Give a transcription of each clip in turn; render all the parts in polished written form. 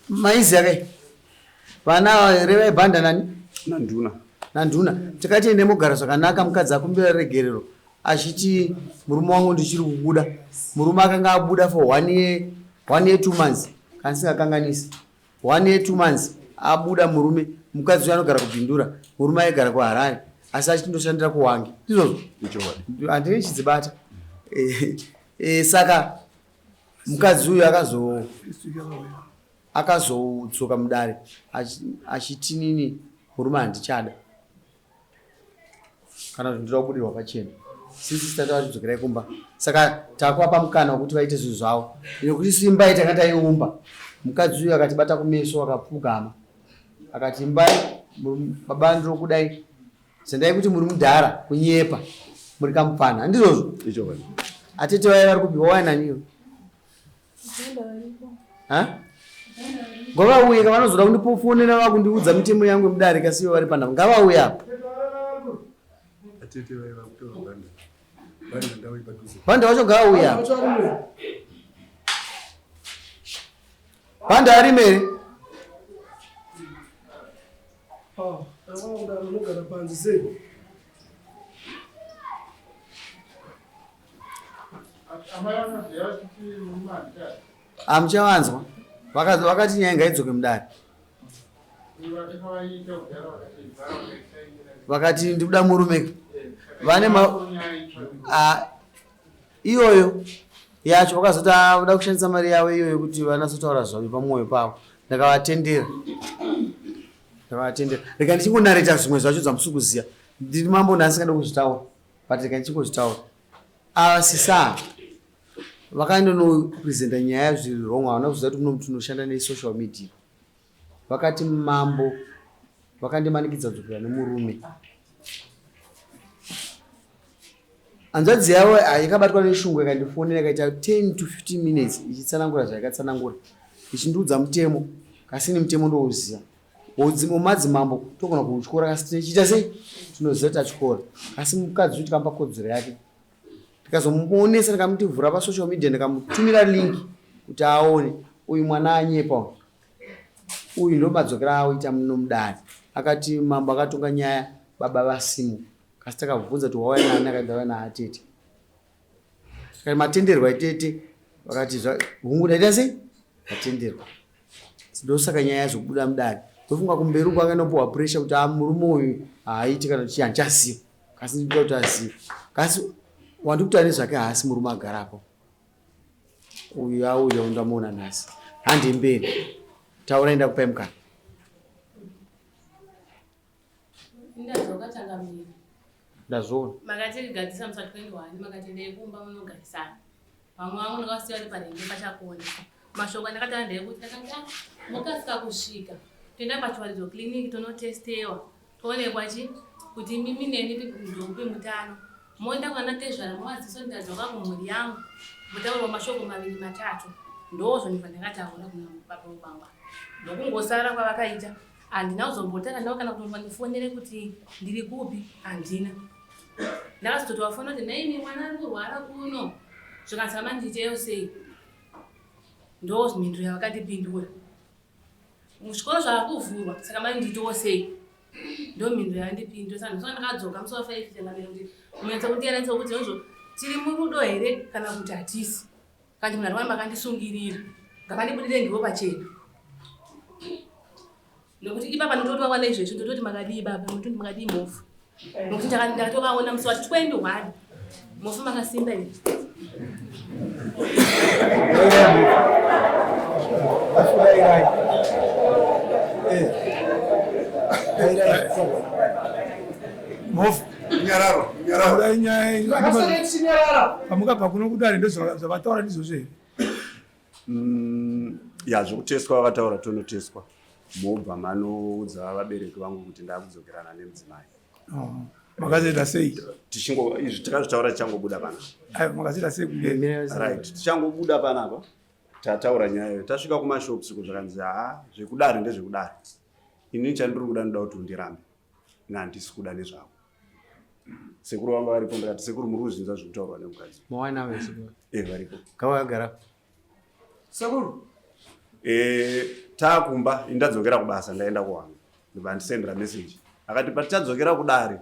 Maiziya kai vana revai bhanda nani nanduna nanduna tikati ende mogara zvakanaka mukadzi akumbira regerero achiti murume wangu ndichiri kubuda murume akanga abuda for one year, one year 2 months kana singakanganisi, one year 2 months abuda murume. Mukadzi uyo anogara kuBindura, murume aigara kuHarare asi achindoshandira kuHwange, ndizvozvo? Ichokwadi. Handine chidzibata. Saka mukadzi uyu akazodzoka mudare achitinini murume handichada kana kuti ndinoda kubudirwa pachena. Sisi tata vachidzokerai kumba, saka takuvapa mukana wekuti vaite zvinhu zvavo nekuti simbai tanga taiumba. Mukadzi uyu akatibata kumeso, akapfugama, akati, "Imbai baba ndinokudai, zendai kuti muri mudhara, kunyepa, muri kamupfana." Handizvozvo? Ichokwadi. Atete vaya vari kupi? Wauya naniyo? Ha? Ngavauye ka, vanozoda kundifonera vakundiudza mitemo yangu yemudare kasiyo vari panapa. Ngavauye apa. Atete vaiva kutora bhanda, bhanda ndau ipadhuze. Bhanda vacho ngavauye apa. Bhanda arime here? Unogara panze sei? Hamuchavanzwa. Vakati nyaya ngaidzoke mudare. Vakati ndikuda murume vane ma Ah, iyoyo yacho vakazoti voda kushandisa mari yavo iyoyo kuti vanatsotaura zvavo pamwoyo pavo. Ndakavatendera, ndakavatendera. Rega ndichingonareta zvimwe zvacho zvamusi kuziva. Ndiri mambo ndasingade kuzvitaura, but rega ndichingozvitaura. Ava sisa vakaendonopresenta nyaya zviri wrong. Havana kuziva kuti muno tinoshanda nesocial media. Vakati mambo vakandimanikidza kudzokera nemurume. Hanzvadzi yavo yakabatwa neshungu, ikandifonera, ikaita 10 to 15 minutes ichitsanangura zvayakatsanangura, ichindiudza mutemo. Kasi ini mutemo ndouziva madzimambo, togona kuutyora, kasi tinechiita sei, tinoziva tatyora. Asi mukadzi uyu tikamupa kodzero yake, ndikazomuonesa, ndikamuti vhura pasocial media, ndikamutumira link kuti aone uyu mwana anyepa uyu. Uyu ndo madzokero aoita muno mudare. Akati mambo akatonga nyaya baba vasimo, kasi takabvunza kuti wauya nani, akati ndauya naatete. Tikati matenderwa itete? Vakati hungu, ndaita sei, ndatenderwa. Ndosaka nyaya yazobuda mudare. Ndofunga kumberi uko akanopiwa pressure kuti a murume uyu haaiti kana kuti chii, handichaziva, kasi ndinoda kuti azive. Kasi wandikutaura nezvake haasi murume agarapo uyu. Auya undamuona nhasi. Handi mberi, taurai, ndakupai mukana. Ndadzoka changamire. Ndazviona. Makatigadzisa musi wa 21, makati ndei kumba munogarisana. Vamwe vangu ndakasiya vari parende pachakona. Mashoko andakataura ndeyekuti ndakati, ah, mokasika kusvika toenda pachiwaridzo clinic tonotestewa toonekwa chi kuti imimi neni ndokupi mutano. Moenda kwana tezvara movaziso ndadzoka kumhuri yangu, motaurawo mashoko maviri matatu. Ndozvo ndakataura kuna baba vobangwa, ndokungosara kwavakaita. Handina kuzombotanga navo kana kuti vandifonere kuti ndiri kupi, handina. Ndakazototi wafona kuti naimi mwana ari kurwara kuno, zvikanzi amandiiteyo sei. Ndo mhinduro yavakandipindura. Zvikoro zvakuvhurwa, saka mandiitewo sei? Ndo mhinduro yavandipindura. Saka ndosaka ndakadzoka musi wa5 changamire kuti munyatsa kundiyananisa kuti izvozvo tiri murudo here kana kuti hatisi. Kandi munhu ari makandisungirira, ngavandibudire ndivo pachena, nekuti ipapa ndototi vawana izvezvi, ndototi makadii baba, ndototi makadii mofu, nekuti ndakatovaona musi wa 21. Mofu makasimba here? Dairai. Dairai. Mofu. Nyararo, nyararo. Taurai nyaya yenyu. Akasere. Pamukabva kuno kudare ndozvavataura ndizvozvo here? Ya, zvokuteswa vakataura, tonoteswa, mobva manoudza vabereki vangu kuti ndakudzokerana nemudzimai. Oh, makazoita sei? Tichingo izvi takazvitaura tichangobuda panapa. Aiwa, makazoita sei kunge? Right, tichangobuda panapa tataura nyaya iyo, tasvika kumashops ko zvakanzi, haa, zvekudare ndezvekudare, inini chandiri kuda, ndoda kuti undirambe, ini handisi kuda nezvako. Sekuru vanga varipo. Ndikati, "Sekuru, muri kuzvinzwa zviri kutaurwa nemukadzi?" Mawana vesekuru? E, varipo. Gavagara. Sekuru. Eh, taakumba indadzokera kubasa ndaenda kuhanga ndobva andisendera message akati patichadzokera kudare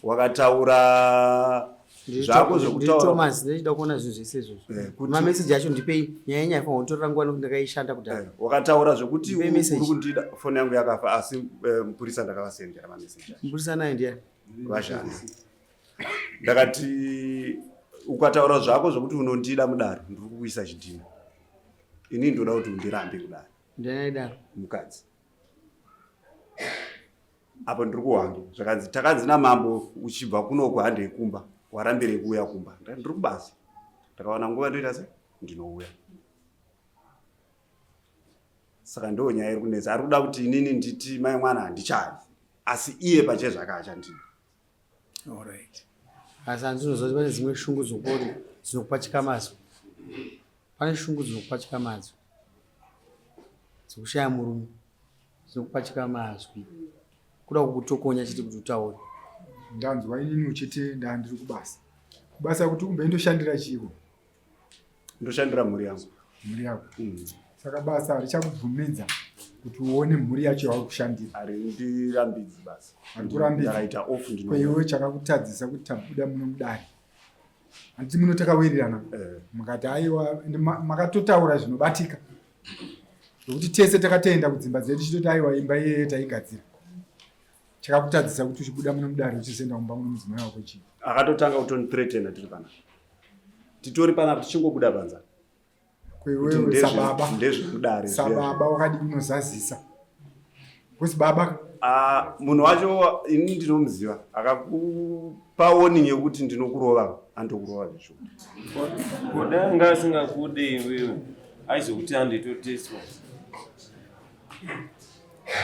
wakataura zvako zvekutaura Thomas ndinochida kuona zvinhu zvese izvozvo Eh, kuti- mameseji acho ndipei nyaya yenyaya ifanira kutorera nguva nekuti ndakaishanda kudhara Eh, wakataura zvekuti Ndipe message. uri kundida foni yangu yakafa asi eh, mupurisa ndakavasendera mameseji acho mupurisa naye ndiyani vashandi ndakati ukataura zvako zvekuti unondida mudare ndiri kukuisa chidhina inini ndoda kuti undirambe kudare ndiyani aidaro mukadzi apo ndiri kuhwange zvakanzi takanzi namambo uchibva kunoku handei kumba warambirei kuuya kumba Ndikati, ndiri kubasa ndakawana nguva ndoita se ndinouya saka ndo nyaya iri kunetsa ari kuda kuti inini nditi mai mwana handichadi asi iye pachezvake achandidi Alright. asi handinoziva kuti pane dzimwe shungu dzokori dzinokupa chikamadzo pane shungu dzinokupa chikamadzo dzekushaya murume dzinokupa chikamazwi kuda kukutokonya chete kuti utaure Ndanzwa inini uchiti ndandiri kubasa. Kubasa kuti kumbe ndoshandira chiiko ndoshandira mhuri yangu mhuri yako. Mm. Saka basa richakubvumidza kuti uone mhuri yacho yauri kushandira. harindirambidzi basa Harikurambidzi. ndakaita off ndino Kweiwe chakakutadzisa kuti tabuda muno mudare. Handiti muno takawirirana. Eh. Mukati aiwa ende makatotaura zvinobatika. Zvekuti tese takatoenda kudzimba dzedu tichitoti aiwa imba iyeye taigadzira. Chakakutadzisa kuti uchibuda muno mudare uchizoenda kumba muno mudzimai wako chii? Akatotanga kutondithreatena tiri panapa titori panapa tichingobuda panza Kuti Kweiwewe sababa. ndezvemudare zviya. Sababa wakadii unozazisa. Kusi baba Ah, munhu wacho ini ndinomuziva akakupa warning yekuti ndinokurova andokurova zvishuwa Kudai anga asingakude iwewe aizokuti anditoteswa.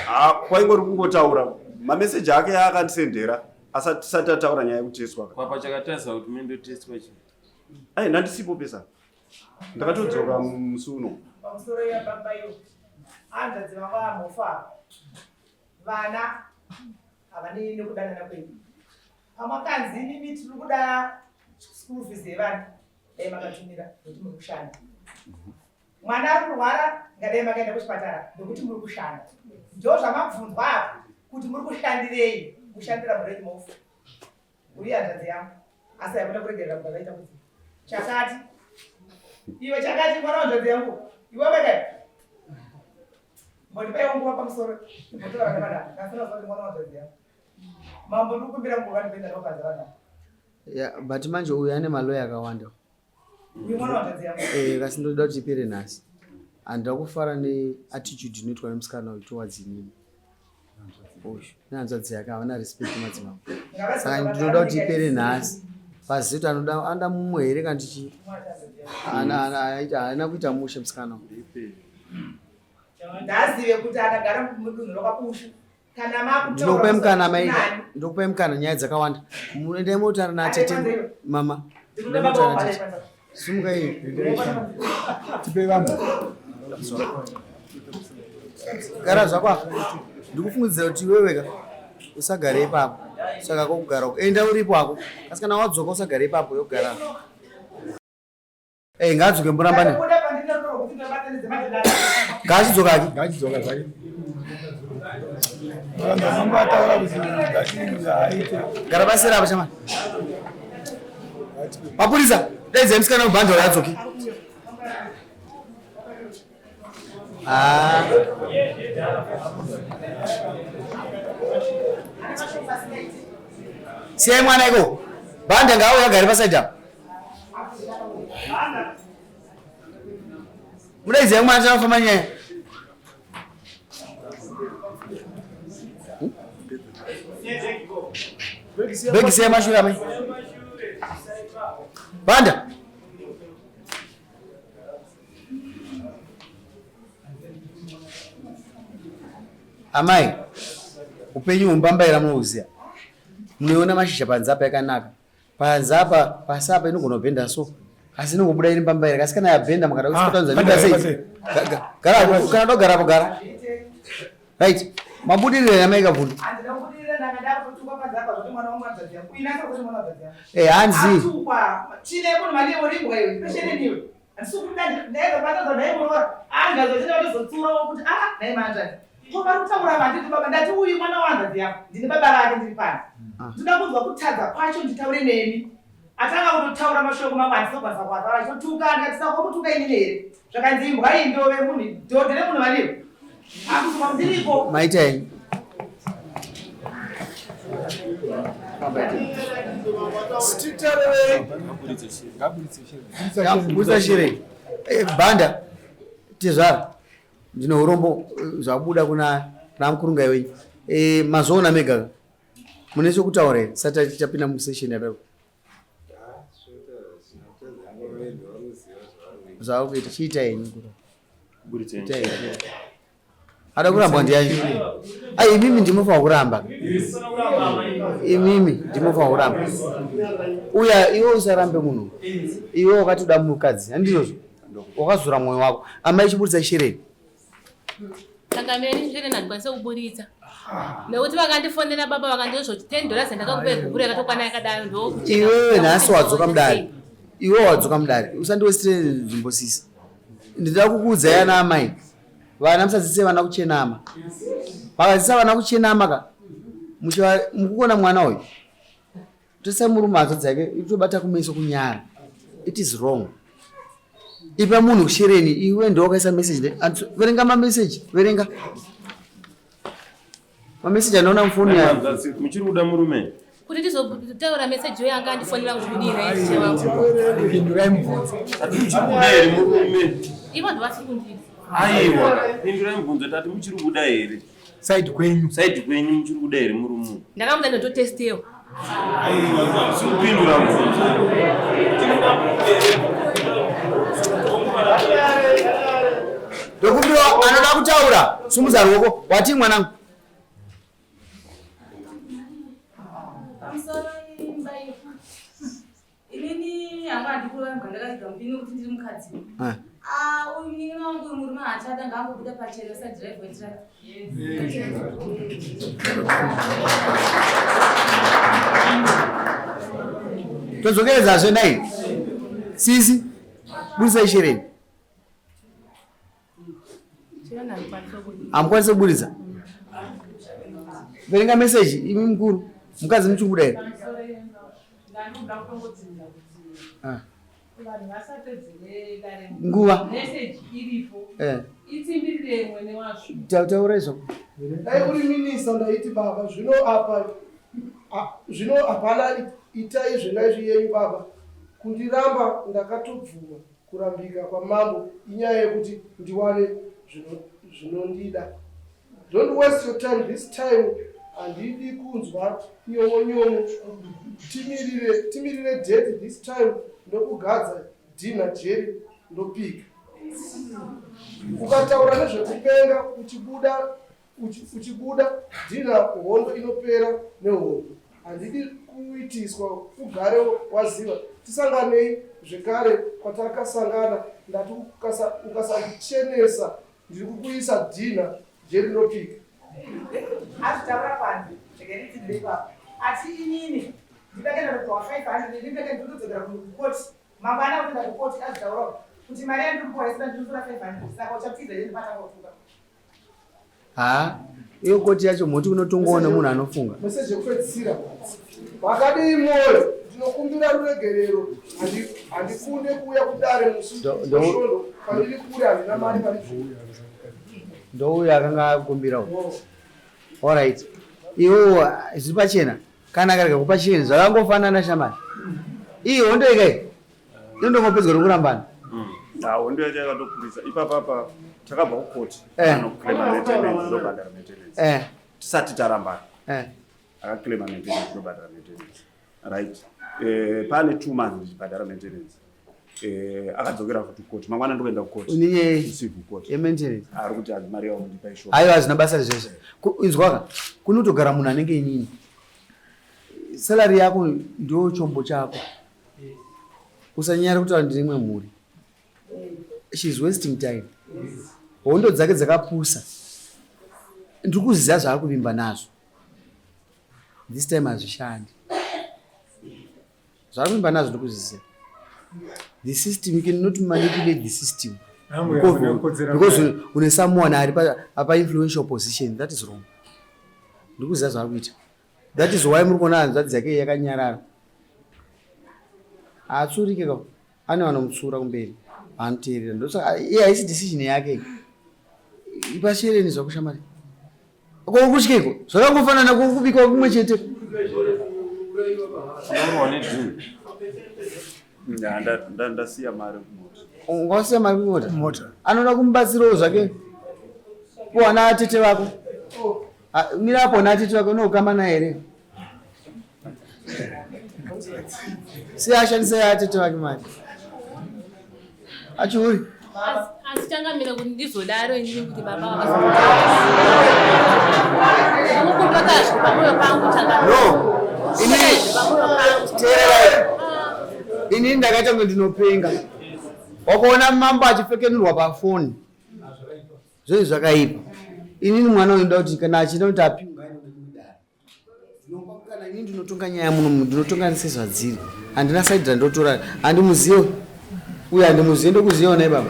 Ah, kwaingori kungotaura mameseji ake aakandisendera asati tisati ataura nyaya yekuteswa Kwapa chakatarisa kuti mendoteswa chii? ai ndandisipo pesa ndakatodzoka musi uno Pamusoro yababa iyo hanzvadzi vangu vamofa vana havanei nekudanana kwedu pamakanzi imimi tiri kuda school fees yevana dai makatumira nekuti muri kushanda mwana ari kurwara ngadai makaenda kuchipatara nekuti muri kushanda ndo zvamabvunzwa apa kuti muri kushandirei kushandira murei mofu uri hanzvadzi yangu asi haikuna kuregerera kubva vaita kuti chakati iwe chakati mwana wanzvadzi yangu iwewe kai mbondipaiwo nguva pamusoro imbotora vana vanapa ndasina kuziva kuti mwana wanzvadzi yangu mambo ndikukumbira nguva ndipenda ndopanza vanapa Yeah, but manje uyu ane maloya akawanda uyu mwana wanzvadzi yangu Eh, kasi ndoda kuti ipere nhasi handida kufara neattitude inoitwa nemusikana uyu towards inini uyu nehanzvadzi yake havana respect madzimambo saka ndinoda kuti ipere nhasi pazive kuti anoda anoda mumwe here kana tichi haana kuita mushe musikana uyu ndazive kuti akagara mudunhu rokapushu kana makutoura ndinokupai mukana mai nani? ndinokupai mukana nyaya dzakawanda endai motaura natete mama Ndinoda endai baba motaura wangu natete adai simuka iyi Tipe vanhu. gara zvako apa ndikufungidzira kuti iwewe ka usagare ipapo saka kokugara uko enda uripo ako asi kana wadzoka usagare ipapo yogara Eh, ngaadzoke mburambane Ndakuda pandinotorwa kuti ndabatanidze madhadha. ngaachidzoka ake Ngachidzoka zvake. Vanhu vangu vataura kuti ngatiaite. gara pasera apa chamani mapurisa daidzai musikana webhandi uyo adzoke Ah. Siyai mwana iko bhandi ngauye agare pasaidi apa mudaidzai mwana tanofamba nyaya bhegi siyai mashure amai banda amai upenyu humbambaira munouziya munoiona mashizha panze apa yakanaka panze apa pasi apa inogona kubhenda so asi inongobuda iri mbambaira kasi kana yabhenda makada Ah, kutanza bhenda sei sei? gara kana dogara apo gara right mabudiriro amai kabvundu Handina kubudirira ndanga ndakutotukwa panze apa zvoti mwana wangu hanzvadzi yangu. Uyu nasa kuti mwana wanzvadzi yangu. Eh, hanzi Atukwa. Chine munhu mali urimbwa iwe. Pesheneni iwe. Handisi kuda ndaizobatadza naye muroora. Hanzvadzi vachida vatozotsiurawo kuti ah nhai mahanzvadzi. Ko vari kutaura apa handiti baba ndati uyu mwana wahanzvadzi yako ndini baba vake ndiri pano. Ndinoda kunzwa kutadza kwacho nditaure nemi. Atanga kutotaura mashoko mamwe handisokwanisa kuataura achitotuka ndikati saka wakutuka inini here? Zvakanzi imbwa iyi ndove munhu dhodhi remunhu vaniro. Akusuma ndiriko. Maita henyu. Buritsa shirei. Eh, Banda tezvara ndine urombo eh, zvabuda kuna namukurungai wenyu. Eh, mazoona mega mune chekutaura here sati tapinda musession yadaro. Zvakuita chiita henyu kuro. Ada kurambwa ndiani? Ai imimi ndimofanira kuramba. Imimi ndimofanira kuramba. Uya iwe usarambe munhu. Iwe wakatoda mukadzi, handizvozvo? Wakazora mwoyo wako. Amai chiburitsa shereni. Saka mina ndiri ndandikwanisa kuburitsa nekuti vakandifonera baba vakandizoti 10 dollars ndakakupa gupuro yakatokwana yakadaro ndo Iwewe nhasi wadzoka mudare. Iwe wadzoka mudare. Usandiwesitire nzvimbo sisi. Ndinoda kukuudzai ana amai. Vana musadzidzise vana kuchenama. Vakadzidzisa vana kuchenama ka. Muchiva mukuona mwana uyu. Tose murume hadzo dzake itobata kumeso kunyara. It is wrong. Ipa munhu shereni iwe ndiwe wakaisa message. Verenga ma message, verenga. Ma message anoona mufoni yayo. Muchiri kuda murume? Kuti ndizotaura message yo yanga andifonera kuti kudii naye chiche wangu. Pindurai mubvunzo. Tati muchiri kuda here murume? Ivo ndovasiri kundida. Aiwa, pindurai mubvunzo tati muchiri kuda here? Side kwenyu. Side kwenyu muchiri kuda here murume? Ndakamuda ndototestewa. Aiwa, sikupindura mubvunzo. Ndokumbira anoda kutaura, sumudza ruoko. Watii mwanangu? Pamusoro imba iyo. Inini hangu handikurambwa ndakaziva mupini kuti ndiri mukadzi. Ah. Ah, uyu munin'ina wangu uyu murume haachada ngaangobuda pachena sadrive wetruck. Todzokeredzazve nhai. Sisi, burisai shereni. Hamukwanisi kuburitsa. Verenga message imi mukuru. Mukadzi muchikubuda here? Ah. Nguva. Eh. Taura izvo. Dai uri minista ndaiti baba zvino apa zvino hapana itai zvenaizvi yenyu baba kundiramba ndakatobvuma Kurambika kwamambo inyaya yekuti ndiwane zvinondida. Don't waste your time this time handidi kunzwa nyongo-nyongo. Timirire, timirire date this time ndokugadza dinner Jerry ndopika. Ukataura nezvekupenga uchibuda Uchibuda dhina hondo inopera nehondo. Handidi kuitiswa ugare waziva. Tisanganei zvekare kwatakasangana ndati ukasandichenesa ndiri kukuisa dhina jeri ndopika. Azvitaura panze regai nditindire ipapo. Ati inini ndidakaenda ndopiwa 500 ini ndake ndinodzokera kukoti mangwana kuenda kukoti azvitaura kuti mari yandiri kupiwa isina ndinotora 500 saka uchatiza yeni patanga kutuka. Haa, iyo koti yacho mhoti unotongwawo nemunhu anofunga. Message yekupedzisira. Makadii moyo, ndinokumbira ruregerero handikunde kuuya kudare musi wesvondo pandiri kure handina mari pari Ndouyo akanga akumbira uyu. Oh. Alright. Iwo zviri pachena. Kana akarega kupa chinhu zvakangofanana shamari. Iyi hondo ikai. Inondongopedzwa nokurambana. Ah, hondo yacho yakatokurisa ipapa apa takabva kukoti Eh. anoclaima maintenance ndobhadhara maintenance Eh, tisati tarambana eh. akaclaima maintenance ndobhadhara maintenance right eh, pane two months ndichibhadhara maintenance eh, akadzokera futi kukoti mangwana ndikuenda kukoti Une usiku kukoti yemaintenance. ari kuti hanzi mari yawo ndipa ishoma Aiwa hazvina basa izvozvo. Inzwaka, kunotogara munhu anenge inini. Salary yako ndo chombo chako. Usanyara kutaura ndine imwe mhuri. She is wasting time. Hondo dzake dzakapusa. Ndiri kuziva zvaari kuvimba nazvo. This time hazvishandi. Zvaari kuvimba nazvo ndiri kuzviziva. The system, you cannot manipulate the system because une someone ari apa influential position. That is wrong. Ndikuziva zvaari kuita. That is why muri kuona hanzvadzi yake yakanyarara. Haatsurike ka, ane vanomutsura kumberi vanoteerera. Ndosaka iye haisi decision yake. Ipashereni zvako shamari. Ko kutyeko zvakangofanana kubikwa kumwe chete. Ndasiya mari kumota. Wasiya mari kumota? Mota. Anoda kumubatsirawo zvake. Kuwana atete vako. Mira apo na atete vako unokama naye here? Siya ashandise atete vake mari. Achiuri. Asi changamire kuti ndizodaro inini kuti baba vakamukumbaka pamwoyo pangu changamire. No. Inini teererai. Inini ndakaita kunge ndinopenga. Wakaona mambo achipfekenurwa pafoni. Zvinhu zvakaipa. Inini mwana uyu ndoda kuti kana achida kuti apiwe kana ini ndinotonga nyaya muno ndinotonga sezvadziri. Handina side randotora, handimuzive uye handimuzive, ndokuziva naye baba.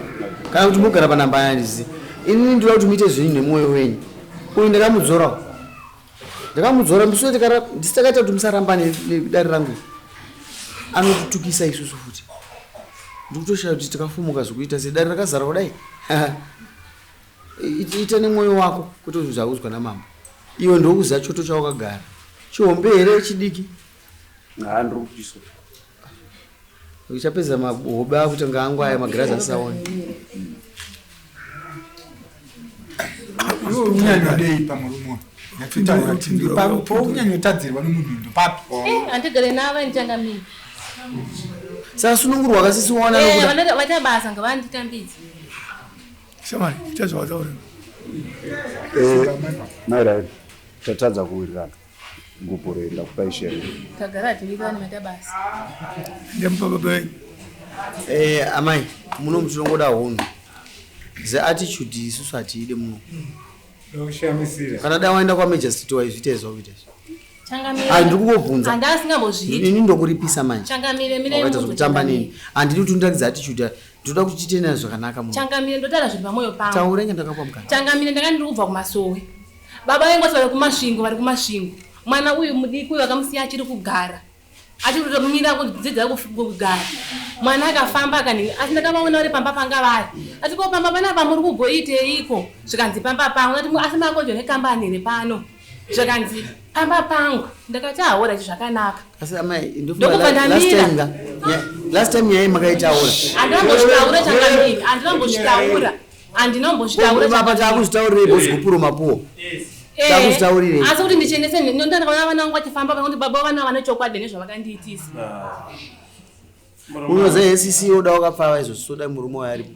Kana kuti mugara panamba yandizive. Inini ndinoda kuti muite zvinhu nemwoyo wenyu. Uyu ndakamudzora. Ndakamudzora musi ndisi takaita kuti musaramba nedare rangu. Anotitukisa isusu futi. Ndikutoshaya kuti tikafumuka zvekuita sei dare rakazara kudai. Ita nemwoyo wako kwete kuti zvaudzwa namambo. Iwe ndokuziva choto chawakagara. Chihombe here chidiki? Haa ndiri kupiswa. Uchapedza mahobe akuti ngaangu aya magirazi asaone. Iwe unyanyodei pamurume uyu? Nyatsotaura kuti pounyanyotadzirwa nomunhu uyu ndopapi? Handigare navo ndichangamire. Saka sunungurwa kasisi waona nokuda. Vaita basa ngavanditambidze. Shamwari, ita zvawataura. Mai tatadza kuwirirana. Gupuro iri ndakupai shere. Tagara hatiwirirani maita basa. Ndemupa baba venyu. Amai, muno mutinongoda hunhu. The attitude isusu hatiide muno. Ndokushamisira. Kana dai waenda kwaMajor City waizviita izvo wakuita izvo. Changamire. Ah, ndiri kungobvunza. Handa asingambozviiti. Ini ndokuripisa manje. Changamire, mire Wakaita munhu zvekutamba changamire. neni. Handidi kuti undiratidze attitude. Ndinoda kuti tiite nayo zvakanaka muno. Changamire, ndotaura zviri pamwoyo pangu. Taura inge ndakakupa mukana. Changamire, ndanga ndiri kubva kumasowe. Baba vangu vati vari kuMasvingo, vari kuMasvingo. Mwana uyu mudiki uyu akamusiya achiri kugara. Achiri kutomira kudzidza kugara. Mwana akafamba akanini, asi ndakavaona vari pamba panga vari. Ati ko pamba panapa muri kugoiteiko? Zvikanzi pamba pangu. Ndati asi makodyo nekambani here pano? Zvikanzi pamba pangu. Ndakati ahora ichi zvakanaka. Asi amai, Ndokubva ndofunga last ndamira. time nga. Last time nyaya makaitaura. Handinombozvitaura changamire, handinombozvitaura. Handinombozvitaura. Apa takuzvitaurirei because gupuro mapuwo. Takuzvitaurirei. Asi kuti ndichenese ndinoona vana vangu vachifamba vanoti baba vana vane chokwadi nezvavakandiitisa. Unoziva SCC yoda wakapfava izvo soda murume wayo aripo.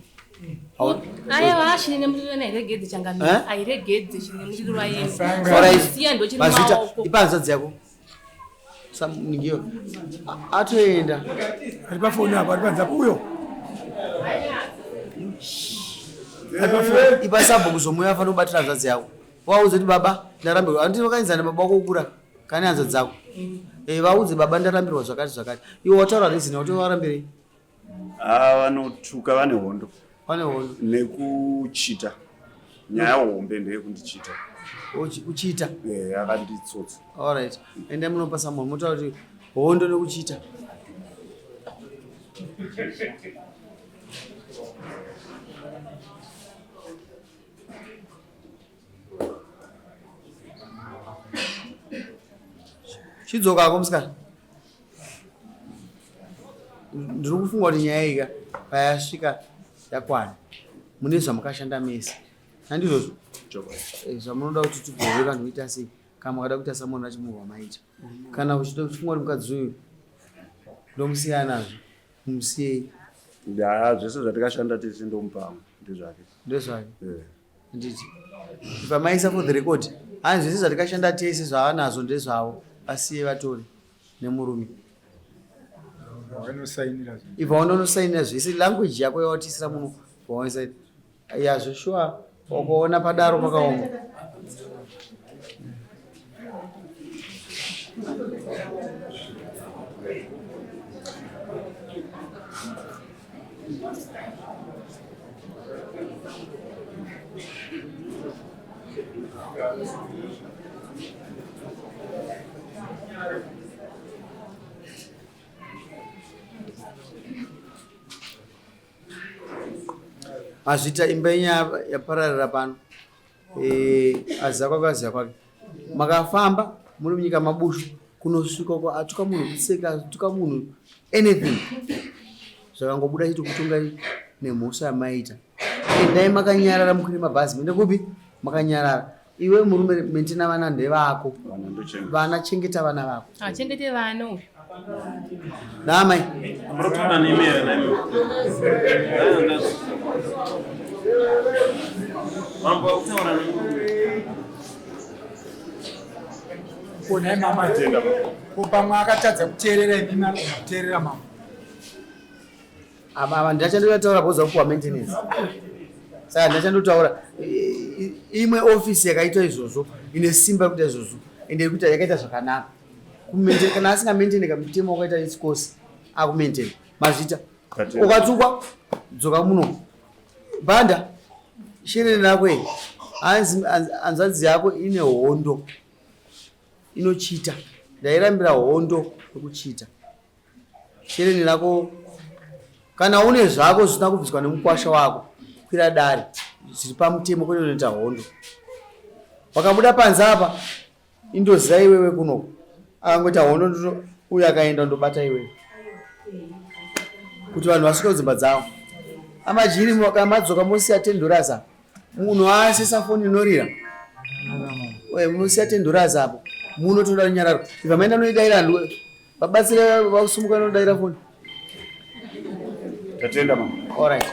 Aiwa chine nemuriro nairegedze changamire. Eh? Airegedze chine muriro wayo. Alright. Siya ndochiri Mazvita maoko. ipa hanzvadzi yako. Ningiyo. Atoenda. Ari pafoni apo, ari panze apo uyo. Ipa sabhuku zomuya afanira kubatira hanzvadzi yako. Vaudze kuti baba ndarambirwa. Handiti wakaenzana baba wako kukura kane hanzvadzi dzako. Vaudze baba ndarambirwa zvakati zvakati. Iwe wataura reason yakuti warambirei? Ah, vanotuka vane hondo. Vane hondo. Nekuchita. Nyaya hombe ndeyekundichita. Kuchita? Akanditsotsa. All right. Endai munopa someone motaura kuti hondo nekuchita. Chidzoka ako musikana. Ndiri kufunga kuti nyaya iyi payasvika yakwana. Mune zvamakashanda mese. Handizvozvo? Zvamunoda kuti tigove vanhu kuita sei? Kana makada kuita samunhu achimurwa maita. Kana uchida kufunga kuti mukadzi uyu ndomusiya nazvo, musiyei. Ya, zvese zvatikashanda tese ndomupa ndezvake. Ndezvake. Nditi. Pamaisa for the record, hanzi zvese zvatikashanda tese zvavanazvo ndezvavo, vasiye vatore nemurume. Vanosainira zvinhu. Ibva wanonosainira zvese language yako yawatisira muno wawaisa. Ya zveshuwa wakaona padaro pakaoma. Mazvita imba yenyu yapararira pano. Eh, aziva kwake aziva kwake. Makafamba muri munyika mabushu kunosvika uko atuka munhu kuseka atuka munhu anything zvakangobuda chiti kutongai nemhosva yamaita. Endai makanyarara mukwire mabhazi muende kupi makanyarara. Iwe murume maintaina vana ndevako. Vana chengeta vana vako. Achengete vana uyu. Naamai. Munotaura nemi here nemi? Mambo akutaura nemi. Ko nhai mama ko pamwe akatadza kuteerera imi anogona kuteerera mama. Ava ava ndachandotaura boza kupuwa maintenance. Saka ndachandotaura imwe office yakaitwa izvozvo ine simba rekuita izvozvo ende iri kuita yakaita zvakanaka. Kumaintain kana asinga maintain kamutemo wakaita its course akumaintain. Mazvita. Ukatsukwa dzoka muno. Banda shereni rako iri. Hanzi hanzvadzi yako ine hondo inochita. Ndairambira hondo yekuchita. Shereni rako kana une zvako zvisina kubviswa nemukwasha wako kwira dare zviri pamutemo kwete unoita hondo wakabuda panze apa indoziva iwewe kunoko akangoita hondo ndino uyo akaenda ndobata iwewe kuti vanhu vasvike kudzimba dzavo amajiri kana madzoka mosiya ten dollars apa munhu asesa foni inorira munosiya ten dollars apo munotoda runyararo ibva maenda noidaira Vabatsire vasumuka nodaira foni. Tatenda mama. All right.